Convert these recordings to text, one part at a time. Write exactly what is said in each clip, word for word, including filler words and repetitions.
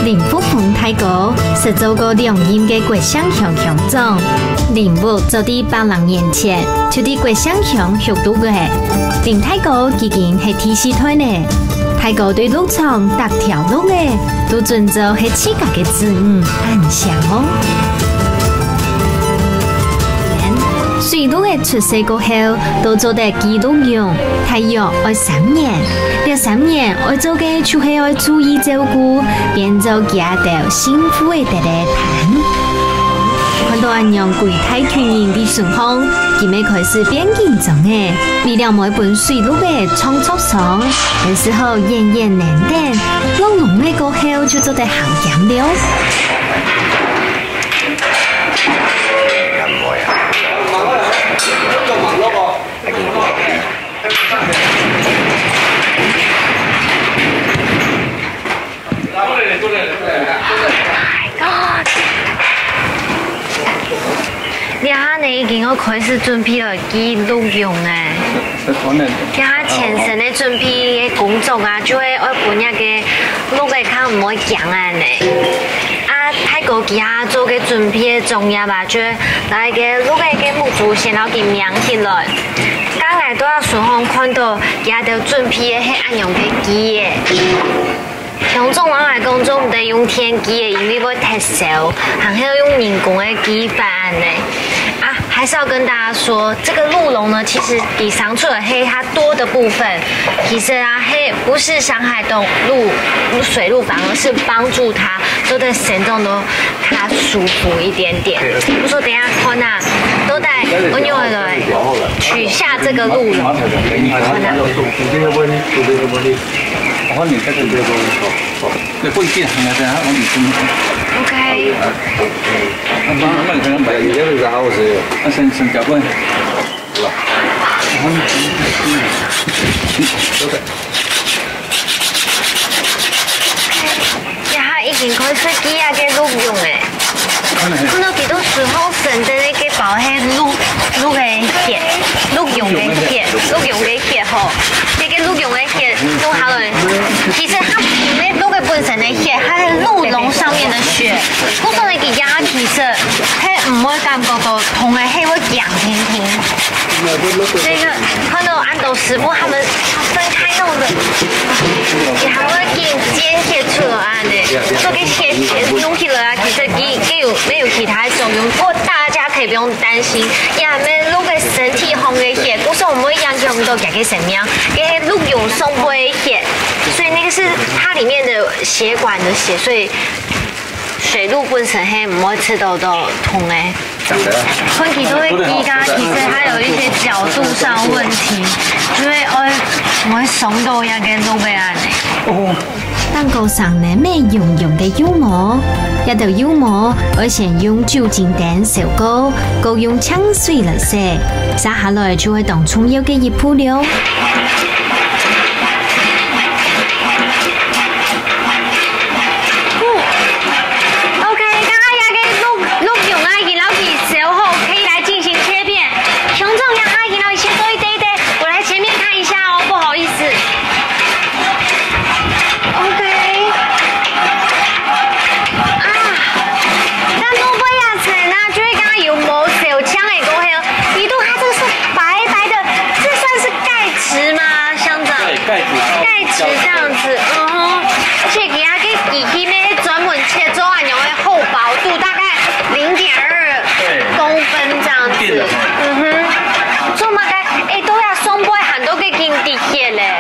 林福豐大哥識做過兩任个國姓鄉鄉長。林屋早在百零年前就在國姓鄉畜鹿仔。林大哥已經係第四代了。大哥對鹿場逐條鹿仔都準做係自家个子女恁惜哦。水鹿仔出世過後，都做得 記錄用，大約愛三年。這三年愛做个就係愛注意照顧，變做佢兜辛苦个得了伴。看到恁樣歸大群人在順風，佢乜開始變緊張了。為了毋分水鹿仔撞著傷，也只好遠遠等等，落龍仔過後就做得行兼了。這下呢已經愛開始準備來記錄用了。這下前身个準備个工作啊，就係愛分這个鹿仔較毋會驚恁呢。啊，大哥佢下做个準備个作業啊，就係拿个鹿仔个目珠先摎佢䀴起來。 剛才在順風看到佢兜準備个係恁樣个機仔。鄉長摎𠊎講，做毋得用電機仔，因為會忒燒，還係要用人工个機翻呢。啊，還是要跟大家說，這個鹿茸呢，其實佢生出來係它多的部分，其實啊，係不是傷害到鹿，水鹿，反而是幫助它做得生長到 較舒服一點點。對。我說等一下看啊，都帶我女兒來取下這個鹿茸。看啊。OK。這下已經開始記啊个鹿茸欸。看到佢都順風順水个，該包係鹿，鹿个血，鹿茸个血，鹿茸个血吼。這个鹿茸个血用下來，其實佢毋係鹿个本身个血，佢係鹿茸上面个血。故所呢，佢壓其實佢毋會感覺到痛个，佢會癢緪緪。 這個看到恁多師傅他們分開弄的，佢還會緊見血出來恁呢，這個血，血弄起來啊，其實佢，佢有，沒有其他作用，不過大家可以不用擔心，也毋係鹿个身體項个血，故所毋會影響到佢个生命，因為鹿茸上背个血，所以那個是它裡面的血管的血，所以 水鹿本身係毋會刺到到痛个。看佢都會記啊，其實它有一些角度上的問題，就會，呃，會傷到那個鹿仔恁呢。哦。當高上呢，美溶溶个幼毛，這兜幼毛愛先用酒精燈燒過，過用清水來洗，續下來就會當重要个一步了。 OK，剛剛那個鹿，鹿茸啊，已經摎佢削好，可以來進行切片。鄉長，讓他已經摎佢切多一點一點，我來前面看一下哦，不好意思。OK。啊，該鹿尾啊，層啊，就係剛剛有毛燒青个過後，你看它這個是白白的，這算是鈣質嗎，鄉長？對，鈣質。鈣質這樣子，嗯哼。 而且佢个機器呢，專門切做恁樣个厚薄度，大概零點二公分這樣子。對。嗯哼。做麼个？欸，對啊，上背還有个緊滴血咧。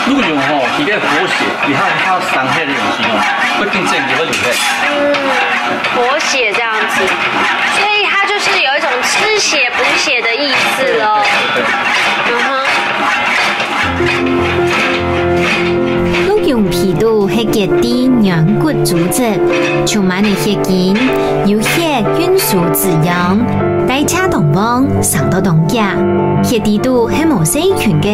鹿茸吼，佢个活血，佢較，較傷害个東西吼，會更正，佢會流血。嗯，活血這樣子，所以它就是有一種吃血補血的意思咯。對，對，對，對。嗯哼。 鹿茸皮肚係結在軟骨組織，充滿了血筋，有血運輸滋養，代謝當旺，生到當遽。血裡肚係無細菌个，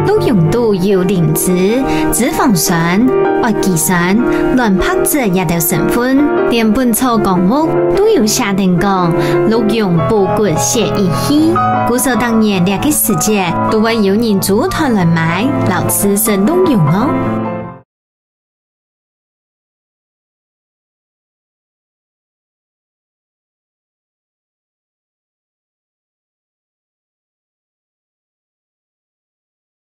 鹿茸肚有磷脂、脂肪酸、胺基酸、卵白質這兜成分，連本草綱目都有寫等講，鹿茸補骨血益氣。故所逐年這個時節，都會有人組團來買，摎試食鹿茸哦。